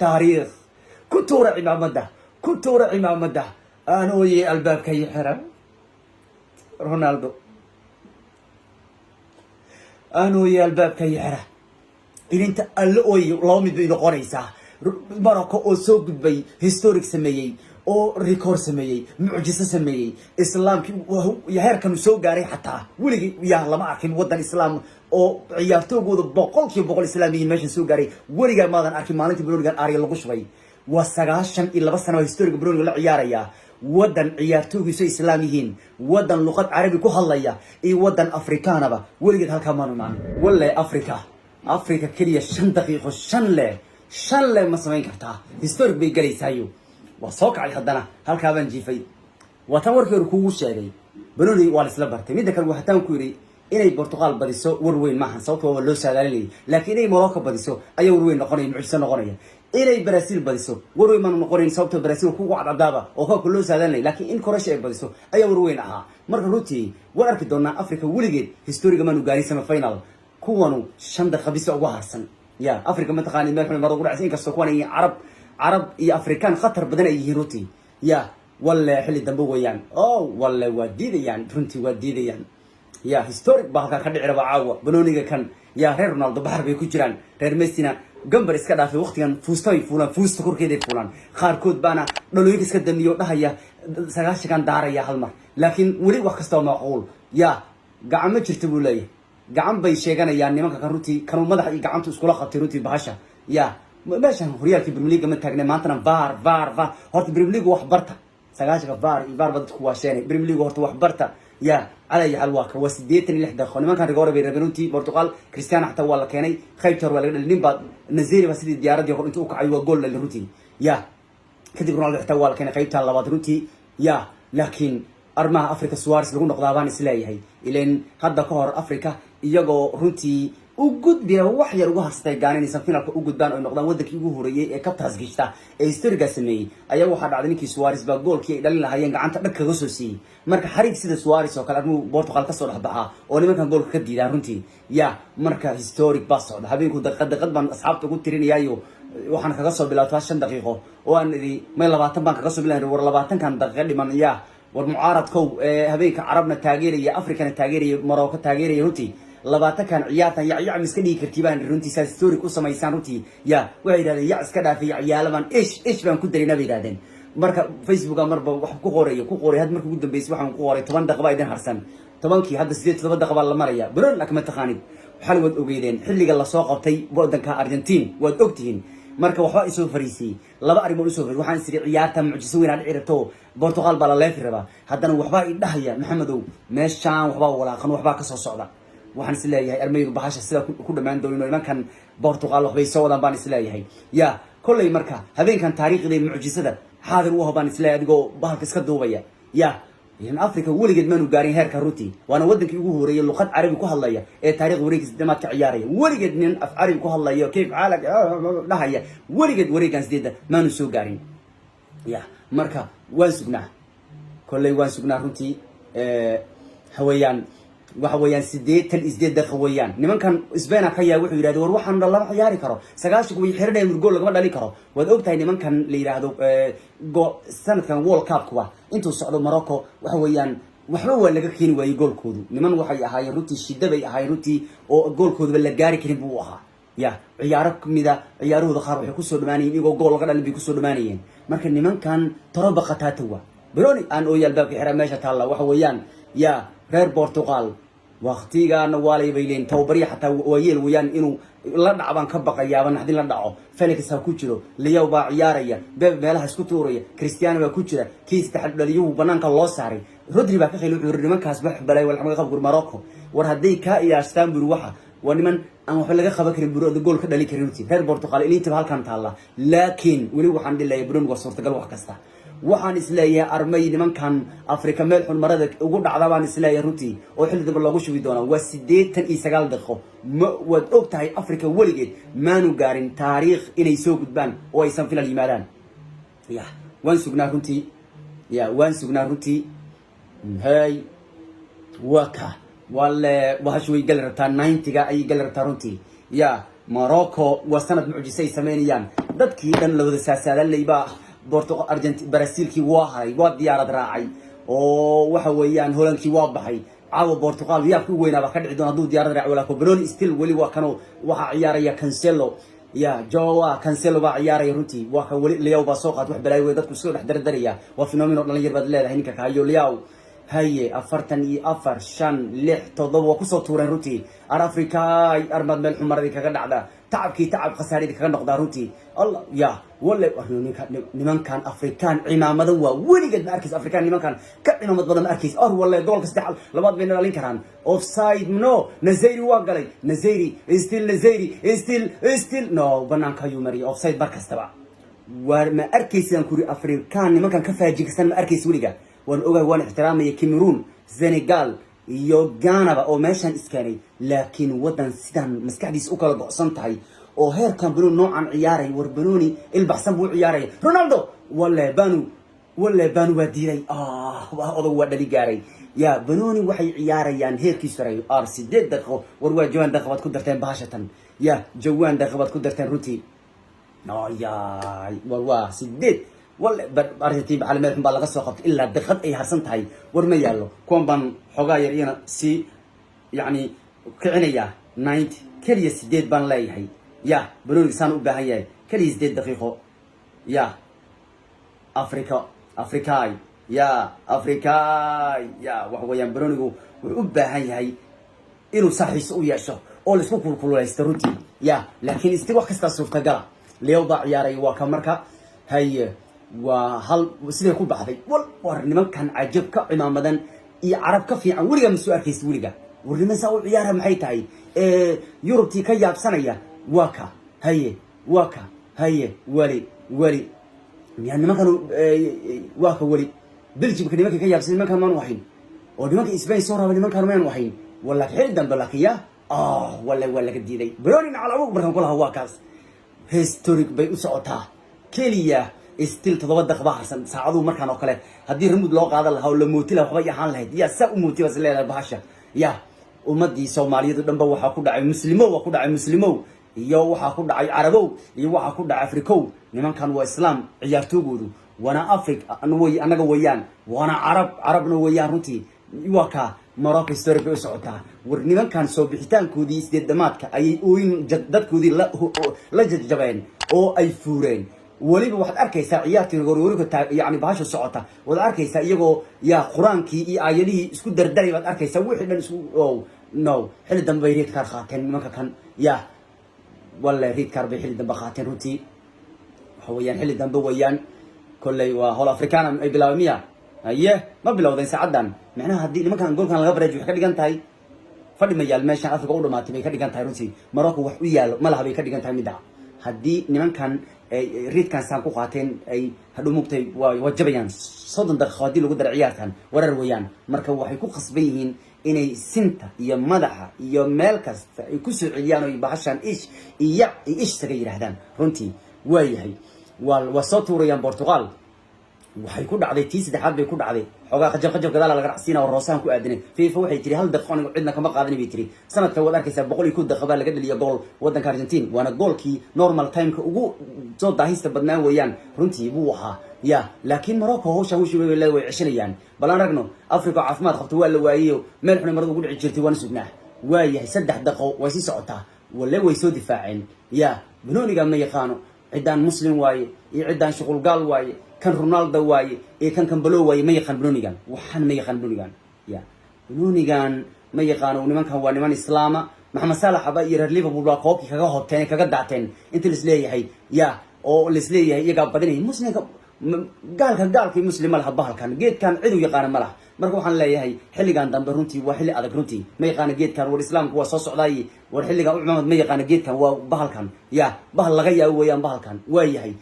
Taariikh ku tuura cimaamada, ku tuura cimaamada. Aan ooyey, albaabka ii xira. Ronaldo, aan ooyey, albaabka ii xira. Ilinta alla ooyey laba mid bay noqonaysaa: Morocco oo soo gudbay, historic sameeyey oo record sameeyey, mucjiso sameeyey, islaamkii heerkanu soo gaaray, xataa weligii yaa lama arkin waddan islaam oo ciyaartoogooda 100% islaam yihiin meeshan soo gaaray. Weligaa maadan arkin. Maalintii banoonigan aarya lagu shubay waa 92 sano oo historiga banooniga la ciyaaraya, waddan ciyaartoogiisu islaam yihiin, waddan luqad carabi ku hadlaya iyo waddan afrikaanaba weligeed halkaa maanu imaan. Walle Africa, Africa keliya 5 daqiiqo, shan le, shan le ma samayn kartaa? Historic bay gelaysaayo. Waa soo kacay haddana, halkaa baan jiifay. Waa tan warkii hore kugu sheegay, banooni waa la isla bartay. Midda kale, waxataan ku yidhi inay Portugal badiso war weyn maaha, sababto waa loo saadaalinayay, laakiin inay Morocco badiso ayaa war weyn noqonaya, mucjiso noqonaya. Inay Brazil badiso war weyn maanu noqonayn, sababtoo Brazil kugu cadcadaaba oo koobka loo saadaalinay, laakiin in Croatia ay badiso ayaa war weyn ahaa. Marka runtii waan arki doonaa. Africa weligeed historiga maanu gaarin semifinal. Kuwanu 5 daqiiqa bisa ugu harsan. Ya Africa mataqaanid meel xun mar ugu dhacaysa, inkastoo kuwan ay carab, carab iyo Afrikaan khatar badan ay yihiin runtii. Ya walle xilli dambe weeyaan. Oh, walle waa diidayaan runtii, waa diidayaan. Ya historic baa halkaa ka dhici raba caawa banooniga kan. Ya reer Ronaldo baxar bay ku jiraan, reer Messina gambar iska dhaafay, waqtigan fuusta bay fuulaan, fuusta korkeeday fuulaan. Qaarkood baana dhalooyinka iska damiyo, dhahaya 90-kan daaraya hal mar, laakiin weli wax kasta waa macquul. Ya gacan ma jirta buu leeyahay, gacan bay sheeganayaan nimanka kan runtii. Kanuu madaxa iyo gacantu iskula qabtay runtii bahasha. Ya meeshan horyaalkii Premier League ma taagnay maantana. VAR, VAR, VAR. Horta Premier League wax barta. 90-ka VAR iyo VAR ba dadku waa sheenay. Premier League horta wax barta. Ya cala ayi xaal, waa ka waa 86 daqiiqo. Nimankan rigoore bay rabeen runtii Portugal. Cristiano xataa waa la keenay, qaybta hore waa laga dhali. Nin baa Nesyri ba sidii diyaaradii hore intuu u kacay waa gool dhali runtii. Ya kadib Ronaldo xitaa waa la keenay qaybta labaad runtii. Ya laakiin arrimaha Africa Suarez lagu noqdaa baan isleeyahay, ilan hadda ka hor Africa iyagoo runtii u gudbira wax yar ugu harsatay Gaana inaysan finalka u gudbaan oo noqdaan wadankii ugu horeeyey ee kabtaas gishta ee historigaa sameeyey, ayaa waxaa dhacday ninkii Suarez baa goolkii ay dhalin lahaayeen gacanta dhag kaga soo siiyey. Marka xariif sida Suarez oo kale arrimuu Portugal kasoo dhexbaxaa oo nimankan goolka ka diidaa runtii. Ya marka historic baa socda habeenku. Daqiiqad daqiiqad baan asxaabta ugu tirinayaayo. Waxaan kaga soo bilaabtaa 5 daqiiqo oo aan idhi may 20 baan kaga soo bilaabay. War 20-kan daqiiqo dhiman, ya war mucaaradkow, habeenka carabna taageeraya, Africana taageeraya, Morocco taageeraya runtii, 20-kan ciyaartan yacyac ma iska dhigi karti baan runtii, saas historic u samaysaan runtii. Ya waxay yidhahdeen yac iska dhaafay, yacyaala baan ish ish baan ku darayna bay yidhahdeen. Marka Facebooka marba wax ku qorayo ku qoray. Had marka ugu dambeysay waxaan ku qoray 10 daqiiqa baa idin harsan. 10-kii hadda 8, 7 daqiiqa baa la maraya. Baron laakiin ma taqaanid, xal waad ogeydeen xilliga lasoo qabtay wadanka Argentine, waad ogtihiin. Marka waxba isoo fariisiyey, laba arrimood usoo fariisiyey. Waxaan isiri ciyaarta mucjiso weyn aa dhici rabto, Portugal baa la leefi rabaa. Haddana waxbaa i dhahaya, Maxamedow, meeshaan waxbaa walaaqan, waxbaa kasoo socda. Waxaan is leeyahay armaydu bahasha sida ku dhamaan doonin, nimankan Portugal waxbay soo wadaan baan is leeyahay. Ya kolley marka habeenkan taariikhda mucjisada xaadir u aho baan isleeyahay, adigoo bahalka iska duubaya. Ya Africa weligeed maanu gaarin heerka runtii, waana wadankii ugu horeeyay luqad carabi ku hadlaya ee taarikhda wareegga sideemaad ka ciyaaraya. Weligeed nin af carabi ku hadlaya, "Kayf xaalak" dhahaya, weligeed wareeggan sideedda maanu soo gaarin. Ya marka waan sugnaa, kolley waan sugnaa runtii. Haweyaan waxa weeyaan 88 daqiiqa weeyaan. Nimankan Spain ka yaa wuxuu yidhahday, war waxaan lama ciyaari karo, 90-ku way xiranayaan, gool lagama dhalin karo. Waad ogtahay nimankan la yidhaahdo go sanadkan World Cup kuwa intuu socdo Morocco waxa weeyaan waxba waa laga keeni waayey goolkoodu. Niman waxay ahaayeen runtii shida bay ahaayeen runtii, oo goolkooduba la gaari karin buu ahaa. Ya ciyaaro kamida ciyaarahooda qaar waxay kusoo dhamaanayeen iyagoo gool laga dhalin bay kusoo dhamaanayeen. Marka nimankan toroba khataatawa baroni aan ooya, albaabka xira meesha taalla. Waxa weeyaan ya reer Portugal waktigaana waalay bay leeyiin. Tababarya xataa waa yeel weeyaan, inuu la dhac baan ka baqayaaba, naxdin la dhaco. Felix ha ku jiro, Leao baa ciyaaraya, Bebe meelaha isku tuuraya, Cristiano baa ku jira, kii saddex dhaliyuhu banaanka loo saaray. Rodri baa ka qayl, wuxuu yiri nimankaas wax balay wal xamaga qab Morocco. War hadday kaa iyaashtaan buri, waxa waa niman aan waxba laga qaban karin buri, gool ka dhali karin runtii. Reer Portugal ilintaba halkan taalla, laakiin weli waxaan dhilayaa Bruno waa suurtagal wax kasta. Waxaan isleeyahay armay nimankan Africa meel xun marada ugu dhacda baan isleeyahay runtii, oo xilli dambe loogu shubi doonaa. Waa 89 daqiiqo. Ma waad og tahay Africa weligeed maanu gaarin taariikh inay soo gudbaan oo aysan final yimaadaan. Ya waan sugnaa runtii, ya waan sugnaa runtii. Hey, waa ka wale bahashu way gali rabtaa, 90-ga ayay gali rabtaa runtii. Ya Morocco waa sanad mucjise ay sameynayaan. Dadkii dhan la wada saasaadalay baa Portugal, Argentina, Brazilkii waa haray, waa diyaarad raacay, oo waxa weeyaan Holankii waa baxay. Caawa Portugal yaabka u weynaa baa ka dhici doona hadduu diyaarad raaci walaa. Benoni still weli waa kanoo waxaa ciyaaraya Cancelo. Ya Joao Cancelo baa ciyaaraya runtii. Waa ka weli Leao baa soo qaat. Wax balaayo wey, dadku soo dhex dardaraya. Waa phenomenon dhalinyar baad leedahay ninka kahayo Leao. Haye, 44, 5, 6, 7 waa kusoo tuureen runtii. Ar Afrikaay, armaad meel xumaradii kaga dhacda, tacabkii tacab khasaaridii kaga noqdaa runtii. Allah ya wale, ninka nimankan Afrikaan cimaamadan waa weligeed ma arkaysa. Afrikaan nimankan ka cimaamad badan ma arkaysa. Or walle, goolka saddex labaad bayna dhalin karaan. Offside, no. Nesyri waa galay. Nesyri still, Nesyri still, still no, banaanka ayuu mariyay. Offside mar kastaba waar ma arkaysidaan kuri. Afrikaan nimankan ka faajigsan ma arkaysa weliga. Waan ogahay, waan ixtiraamaya Cameroon, Senegal iyo Ghanaba oo meeshaan iskeenay, laakiin waddan sidaan maskaxdiisa u kala go'san tahay oo heerkan banooni noocan ciyaaray. War banooni ilbaxsan buu ciyaaraya Ronaldo. Walle Banu, walle Banu waa diiday. Ah, odag waa dhali gaaray. Ya banooni waxay ciyaarayaan heerkiisu sareeyo. Ar 8 daqiiqo, war waa jawaan daqiiq baad ku darteen bahashatan. Ya jawaan daqiiq baad ku darteen runtii. Yaay, war waa 8. Walle Argentin baxal meel xun baa laga soo qabtay ilaa daqiiqad ay harsan tahay. War ma yaallo, kuwan baan xoogaa yar iyana si yacni kicinayaa. 90 keliya, 8 baan leeyahay. Ya banooniga saan u baahan yahay keliya 8 daqiiqo. Ya Africa, Afrikaay, ya Afrikaay, ya waxa weeyaan banoonigu wuxuu u baahan yahay inuu saaxiiso u yeesho oo laisku kulkulaysto runtii. Ya laakiin isti wax kastaa suurtagala. Leo baa ciyaaray, waa ka marka. Haye, waa hal siday ku baxday. Wal war nimankan cajab ka cimaamadan iyo Carab ka fiican weligaa ma soo arkaysa weliga. War niman saa u ciyaara maxay tahay? Yurubtii ka yaabsanaya. Waa ka, haye, waa ka, haye, weli weli miyaa nimankan? Waa ka weli Belgiumka nimankii ka yaabsan, nimankan maanu ahayn, oo nimanka Spain soo raba nimankan maanu ahayn. Wala xili dambe laakiin ya ah, wala waa laga diiday baroni macal awog markaan kulahaa. Waa kaas, historic bay u socotaa. Keliya still 7 daqiiq baa harsan. Saacaduhu markaan oo kale haddii remote loo qaadan lahaa oo la mooti lahaa, waxbay ahaan lahayd. Ya saa u mooti bas leedahay bahasha. Ya ummadii Soomaaliyeed oo dhan ba waxaa ku dhacay Muslimow, waa ku dhacay Muslimow, iyo waxaa ku dhacay Carabow, iyo waxaa ku dhacay Afrikow. Nimankan waa Islaam ciyaartoogoodu, waana Afric way annaga weeyaan, waana Carab, Carabna weeyaan runtii. Waa kaa Morocco, historic bay u socotaa. War nimankan soo bixitaankoodii sideed dhamaadka ayay ooyin dadkoodii la jajabeen oo ay fuureen. Weliba waxaad arkaysaa ciyaartii gorgorika taa, yani bahasha socota waad arkaysaa, iyagoo yaa Qur-aankii iyo aayadihii isku dardaray baad arkaysaa, wixii dhan isku. Oh no, xilli dambe bay red card qaateen nimanka kan. Ya walle, red card bay xilli dambe qaateen runtii. Waxa weeyaan xilli dambe weeyaan. Kolley waa hol Africana ay bilaabay miya? Haye, ma bilowdeen saacaddan? Macnaha haddii nimankan goolkan laga bareejo, waxay ka dhigan tahay fadhi ma yaal meeshan, Africa u dhamaatay bay ka dhigan tahay runtii. Morocco wax u yaalo ma laha bay ka dhigan tahay midda. Haddii nimankan red-kan saan ku qaateen, ay hadhow mugtay waa jabayaan. 30 daqiiqo haddii lagu daro ciyaartan, warar weeyaan. Marka waxay ku khasban yihiin inay sinta iyo madaxa iyo meel kasta ay kusoo celiyaan oo bahashan ish iyo iyo ish saga yidhaahdaan runtii. Waa yahay, waa soo tuurayaan Portugal. Waxay ku dhacday tii saddexaad bay ku dhacday. Xoogaa qajab qajab gadaala laga racsiina oo roosahan ku aadanay. FIFA waxay tiri 1 daqiiqo anigu cidna kama qaadani bay tiri. Sanadka waad arkaysaa, 101 daqiiqo baa laga dhaliya gool waddanka Argentine, waana goolkii normal timeka ugu soo daahista badnaa weeyaan runtii buu ahaa. Ya laakiin Morocco hawsha hawshii way leedahay, way ceshanayaan. Bal aan ragno Africa oo caafimaad qabto waa la waayeyo, meel xunay marada ugu dhici jirtay waana sugnaa. Waa yahay, 3 daqiiqo way sii socotaa. Walle way soo difaaceen. Ya banooniga ma yaqaano ciddaan Muslim waaye iyo ciddaan shuqulgaal waaye, kan Ronaldo waaye iyo kan kambalo waaye, ma yaqaan banoonigan. Waxaan ma yaqaan banoonigan. Ya banoonigan ma yaqaano. Nimankan waa niman Islaama. Maxamed Saalax aba iyo reer Liverpool baa koobkii kaga hobteen, kaga daateen inta laisleeyahay. Ya oo laisleeyahay iyagaa badinaya Muslimka. Gaalka gaalkii Muslim ma laha bahalkan, geedkan cid u yaqaana ma laha. Marka waxaan leeyahay xilligan dambe runtii waa xilli adag runtii. Ma yaqaana geedkan. War Islaamku waa soo socdaay. War xilligan u cimaamad ma yaqaana geedkan, waa bahalkan. Ya bahal laga yaabo weeyaan bahalkan. Waa yahay,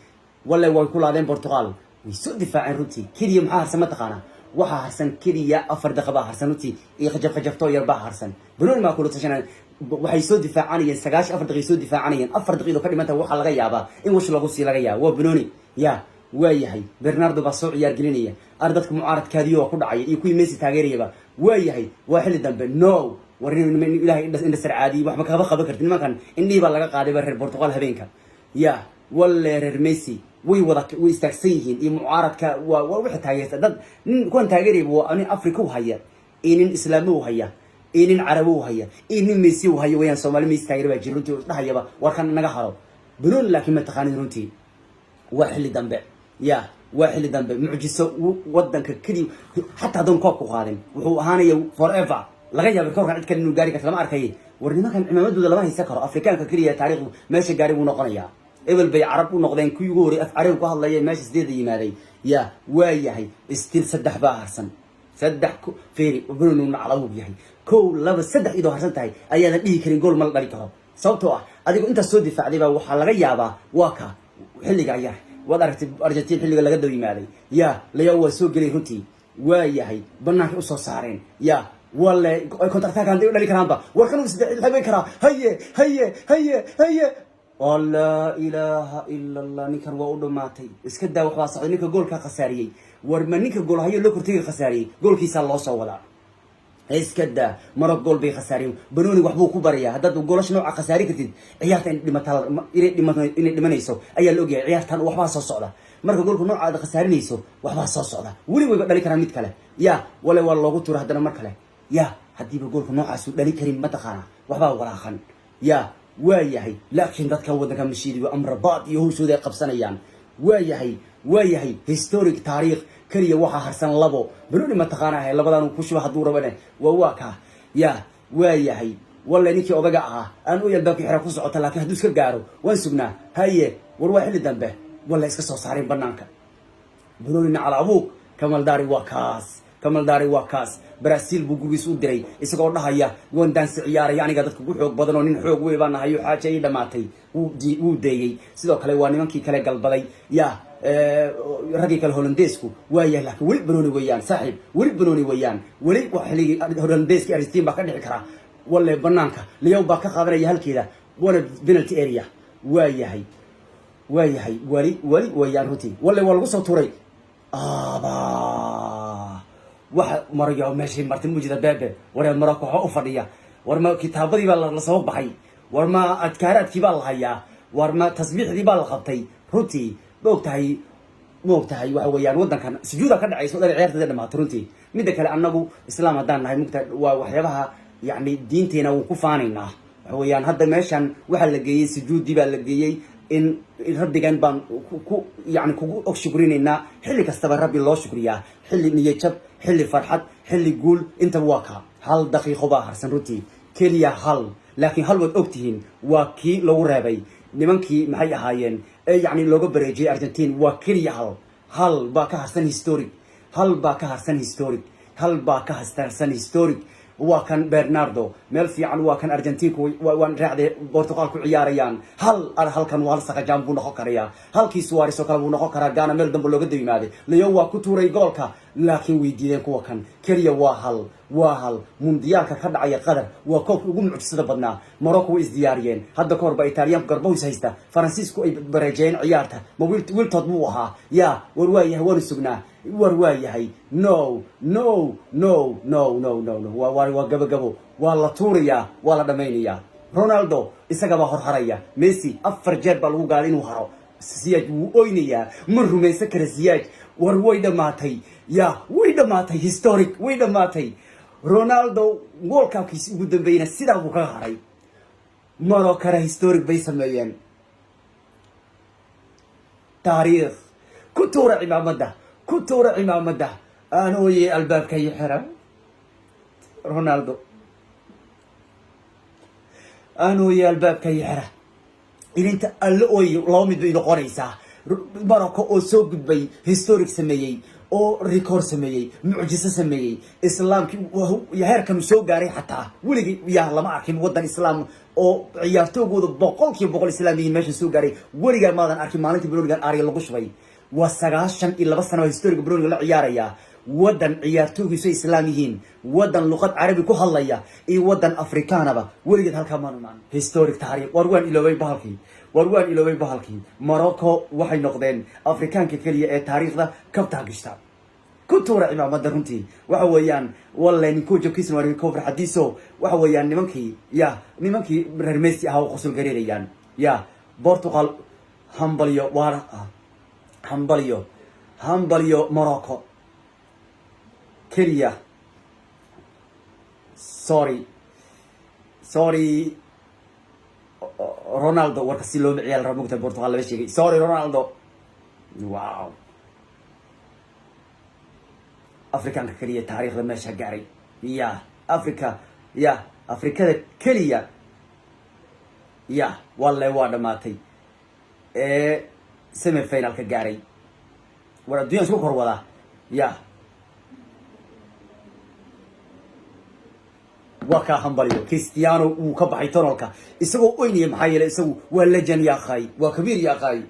walle way ku laadeen Portugal, way soo difaaceen runtii. Keliya maxaa harsan ma taqaanaa? Waxaa harsan keliya 4 daqiiqa baa harsan runtii, iyo qajaf qajafto yar baa harsan. Banooni maa kula tashanay. Waxay soo difaacanayeen 94 daqiiqa soo difaacanayeen. 4 daqiiqo ka dhimanta waxaa laga yaabaa in wash lagu sii laga yaabo. Waa banooni. Ya waa yahay, Bernardo baa soo ciyaar gelinaya. Ar dadka mucaaradkaadiyo waa ku dhacaya iyo kuwii Messi taageerayaba. Waa yahay, waa xilli dambe. No, war Ilahay indha sarcaadiyey, waxba kaba qaban karti nimankan. Indhihii baa laga qaaday ba reer Portugal habeenka. Ya Walle reer Messi way wada way istaagsan yihiin iyo mucaaradka. Waa wixii taageerta dad nin kuwan taageerayba waa nin Africa u haya iyo nin Islaamo u haya iyo nin Carabo u haya iyo nin Messi u haya wayaan. Soomaali Messi taageer baa jira runtii, dhahayaba warkan naga haro banooni, laakiin ma taqaanin runtii. Waa xilli dambe ya, waa xilli dambe. Mucjiso wadanka keliya, xataa haddaan koobku qaadin, wuxuu ahaanaya forever. Laga yaabay koobkan cid kale inuu gaari karta lama arkay. War nimankan cimaamadooda lama haysan karo. Afrikaanka keliya taariikhdu meesha gaari buu noqonayaa. Ebel bay Carab u noqdeen kuwii ugu horrey af Carabi ku hadlaya meesha sideeda yimaaday. Ya, waa yahay, still saddex baa harsan. Saddex feri bruno naclawug yahay. Kow, laba, saddex iyadoo harsan tahay ayaadan dhihi karin gool ma la dhali karo, sababtoo ah adigoo intaas soo difaacday baa waxaa laga yaabaa. Waa ka xilliga ayaa waad aragtay Argentin xilliga laga daba yimaaday. Ya, Leo waa soo gelay runtii. Waa yahay, banaanka usoo saareen. Ya, wale counter-attack hadday u dhali karaanba. War kan uu saddex karaa. Haye, haye, haye, haye! Oo laa ilaaha ila Allah, ninkan waa u dhamaatay. Iska daa, waxbaa socday. Ninka goolkaa khasaariyey. War ma ninka goolhayo loo kortegi khasaariyey? Goolkiisaa loo soo wadaa. Iska daa, maro gool bay khasaariyeen. Banooni waxbuu ku barayaa. Haddaad goolasha nooca khasaari kartid, ciyaarta in dhimata inay dhima inay dhimanayso ayaa la ogyahay. Ciyaartan waxbaa soo socda. Marka goolka nooca aad khasaarinayso, waxbaa soo socda. Weli wayba dhali karaan mid kale. Ya, wale waa loogu tuura haddana mar kale. Ya, haddiiba goolka noocaasu dhali karin, mataqaana waxbaa walaaqan. Ya, waa yahay, laakiin dadkan waddanka mashiidigo amrabaad iyo hawshooda ay qabsanayaan. Waa yahay, waa yahay, historic taariikh. Keliya waxaa harsan labo. Banooni mataqaana ahay, labadan ku shuba hadduu rabane. Waa kaa. Ya, waa yahay, walle ninkii odaga ahaa aan u albaabka xira ku socota, laakiin hadduu iska gaaro waan sugnaa. Haye, war waa xilli dambe. Walle iska soo saareen banaanka. Banooni nacal abuug. Kamaldaari waa kaas, kamaldaari waa kaas. Brazil buu gurigiis u diray isagoo dhahaya waan daansi ciyaaraya, aniga dadka ugu xoog badan oo nin xoog wey baan nahay. Xaaja ii dhamaatay, wuu deeyey. Sidoo kale waa nimankii kale galbaday. Ya, raggii kale Holandeesku waa yahay, laakiin weli banooni weeyaan, saaxiib, weli banooni weeyaan. Weli waa xilligii Holandeeski. Argentin baa ka dhici karaa. Walle banaanka Liyow baa ka qaadanaya halkeeda, waana penalty area. Waa yahay, waa yahay, weli weli weeyaan runtii. Walle waa lagu soo tuuray. Aba waxa marayo meeshay martay mujida bebe. Waree Morocco waxba u fadhiya. War ma kitaabadii baa la soo baxay? War ma adkaaraadkii baa la hayaa? War ma tasbiixdii baa la qabtay runtii? Ma og tahay, ma og tahay, waxa weeyaan waddankan sujuuda ka dhacayso dhan ciyaartada dhamaato runtii. Midda kale, annagu Islaam haddaan nahay, mugta waa waxyaabaha yacni diinteena waan ku faanaynaa. Waxa weeyaan hadda meeshan waxaa la geeyey sujuuddii baa la geeyey in rabbigan baan ku yani kugu og shukrinaynaa. Xilli kastaba Rabbi loo shukriyaa, xilli niyajab, xilli farxad, xilli guul, intaba waa kaa. Hal daqiiqo baa harsan runtii, keliya hal, laakiin hal waad ogtihiin, waa kii lagu reebay nimankii maxay ahaayeen ee yacni looga bareejiyey Argentine. Waa keliya hal, hal baa ka harsan historic, hal baa ka harsan historic, hal baa ka harsan historic. Waa kan Bernardo, meel fiican. Waa kan Argentinku waan raacday, Portugal ku ciyaarayaan. Hal halkan waa hal saqajaan buu noqon karayaa, halkii Suarez oo kale buu noqon karaa. Gaana meel dambe looga daba yimaaday. Leo waa ku tuuray goolka, laakiin way diideen kuwa kan. Keliya waa hal, waa hal. Mundiyaalka ka dhacaya Qatar waa koobka ugu mucjisada badnaa. Morocco way isdiyaariyeen. Hadda ka hor ba Italiyaanku garbahuis haysta, Faransiisku ay bareejeeyeen ciyaarta. Ma Wiltord buu ahaa? Ya, war waa yahay, waanu sugnaa. War waa yahay, no, no, no, no, no, no, no. Waa gabagabo, waa la tuurayaa, waa la dhamaynayaa. Ronaldo isagabaa hor haraya. Messi afar jeer baa lagu gaaday inuu haro. Ziyech wuu oynayaa, ma rumaysan kara Ziyech. War way dhammaatay. Ya, way dhammaatay, historic way dhammaatay. Ronaldo World Cupkiisi ugu dambeeyena sidaa buu kaga haray. Morocana historic bay sameeyeen. Taariikh ku tuura cimaamadda, ku tuura cimaamadda. Aan ooye, albaabka ii xira. Ronaldo, aan ooye, albaabka ii xira. Ilinta alla ooye, laba mid bay noqonaysaa. Morocco oo soo gudbay, historic sameeyey oo record sameeyey, mucjiso sameeyey, islaamkii heerkanu soo gaaray xataa weligii yaa lama arkin waddan islaam oo ciyaartoogooda 100% islaam yihiin meeshan soo gaaray. Weligaa maadan arkin maalintii banoonigan aarya lagu shubay. Waa 92 sano oo historiga banooniga la ciyaaraya. Waddan ciyaartoogiisu ay islaam yihiin, waddan luqad Carabi ku hadlaya iyo waddan Afrikaanaba weligeed halkaa maanu imaan. Historic taariikh. War waan iloobay bahalkii, war waan iloobay bahalkii. Morocco waxay noqdeen Afrikaanka keliya ee taariikhda kabtaa gishta. Ku tuura cimaamada runtii. Waxa weeyaan walle ninkuu jabkiisna waa ko farxadiiso. Waxa weeyaan nimankii, ya, nimankii reer Messi ahaa oo qosul gareerayaan. Ya, Portugal. Hambalyo, waana hambalyo, hambalyo Morocco keliya. Sorry, sorry Ronaldo. Warka si looma ciyaal raba mogtahay, Portugal lama sheegay. Sorry Ronaldo. Wow, Afrikaanka keliya taariikhda meesha gaaray ya Africa, ya Afrikada keliya ya walle waa dhamaatay ee semi finalka gaaray. War addunya isku kor wadaa ya. Waa kaa, hambalyo Cristiano. Wuu ka baxay tunnelka isagoo oynaya, maxaa yeelay isagu waa legend ya akhay, waa kabiir ya akhay.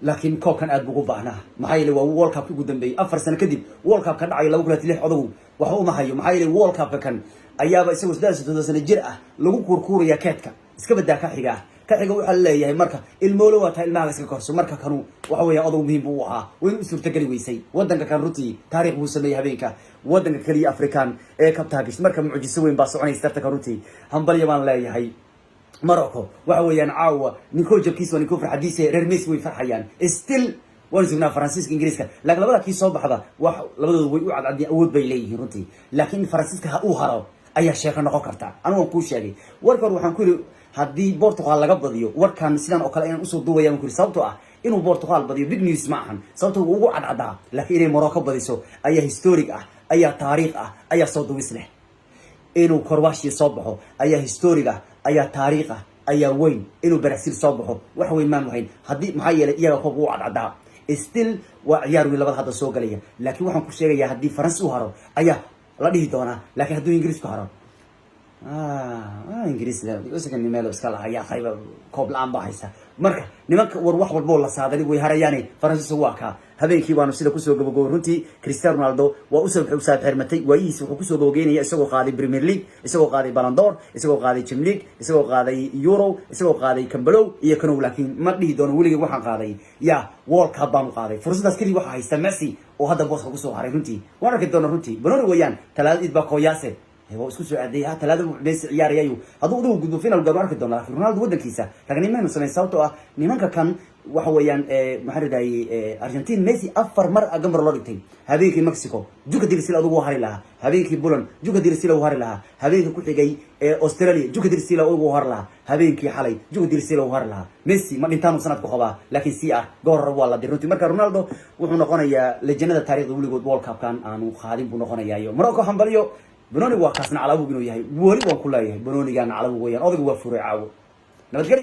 Laakiin koobkan aad buu ugu baahnaa, maxaa yeelay waa World Cupka ugu dambeeyey. 4 sano kadib World Cup ka dhacay 2006, odagu waxba uma hayo, maxaa yeelay World Cupka kan ayaaba isagoo 38 sano jir ah lagu kuurkuuraya keedka. Iska badaa ka xiga, ka xiga waxaa leeyahay marka ilmoolo waa tahay, ilmaha iska korso. Marka kanu waxa weeya odagu muhiim buu u ahaa, wayna u suurtageli weysay. Wadanka kan runtii taariikh buu sameeyey habeenka, wadanka keliya African ee kabtaha gasht. Marka mucjiso weyn baa soconaysa tartanka runtii. Hambalyo baan leeyahay Morocco. Waxa weeyaan caawa ninkoo jabkiisa waa ninkoo farxadiisa. Reer Messi way farxayaan. Still waan sugnaa Faransiiska, Ingiriiska, laakiin labada kii soo baxda wax labadooda way u cadcadiyeen, awood bay leeyihiin runtii. Laakiin in Faransiiska ha uu haro ayaa sheeko noqon karta. Anigu waan kuu sheegay warka hore, waxaan ku yidhi haddii Portugal laga badiyo, warkan sidan oo kale ayaan usoo duubaya. Waan ku yidhi sababtoo ah inuu Portugal badiyo big news ma ahan, sababtoo wuu ugu cadcadaa. Laakiin inay Morocco badiso ayaa historic ah, ayaa taariikh ah, ayaa soo duwis leh. Inuu Croatia soo baxo ayaa historic ah, ayaa taariikh ah, ayaa weyn. Inuu Brazil soo baxo wax weyn maan wahayn haddii, maxaa yeelay iyaga koobka u cadcadaa. Still waa ciyaar weyn labada hadda soo galaya. Laakiin waxaan ku sheegayaa haddii Faransi u haro ayaa la dhihi doonaa, laakiin hadduu Ingiriisku haro, Ingiriis meel iska lahaa yaa qayba koob la-aan baa haysa. Marka nimanka war wax walboo la saadali way harayaane. Faransiisa waa kaa. Habeenkii baanu sida kusoo gabagobay runtii. Cristiano Ronaldo waa usoo usaab xirmatay waayihiisa. Wuxuu kusoo gabagaynaya isagoo qaaday Premier League, isagoo qaaday Ballon d'Or, isagoo qaaday Champions League, isagoo qaaday Euro, isagoo qaaday Cambalow iyo kanow. Laakiin ma dhihi doono weligay waxaan qaaday ya World Cup baanu qaaday. Fursadaas keliya waxaa haysta Messi oo hadda booska kusoo haray runtii. Waan arki doona runtii. Banoni weeyaan Talaada id baa kooyaase waa isku soo aaday. Ha, Talaada Messi ciyaarayayu hadduu udugu gudbo final gaaro arki doona. Laakiin Ronaldo wadankiisa ragnimanu sameyn, sababtoo ah nimanka kan waxa weeyaan maxaan radayay Argentine, Messi afar mar gambar loo dhigtay. Habeenkii Mexico Juka Dirsila adugu hari lahaa, habeenkii Poland Juka Dirsila uu hari lahaa, habeenkii ku xigay Australia Juka Dirsila ugu hari lahaa, habeenkii xalay Juka Dirsila uu hari lahaa. Messi ma dhintaan uu sanadku qabaa, laakiin CR goor hore waa la diray runtii. Marka Ronaldo wuxuu noqonayaa legendada taariikhda weligood World Cup-kan aanu qaadin buu noqonayaa. Iyo Morocco hambalyo. Benoni waa kaasna calabug inuu yahay weli waan ku leeyahay. Benonigaana calabug weeyaan. Odaygu waa furay caawo. Nabadgelyo.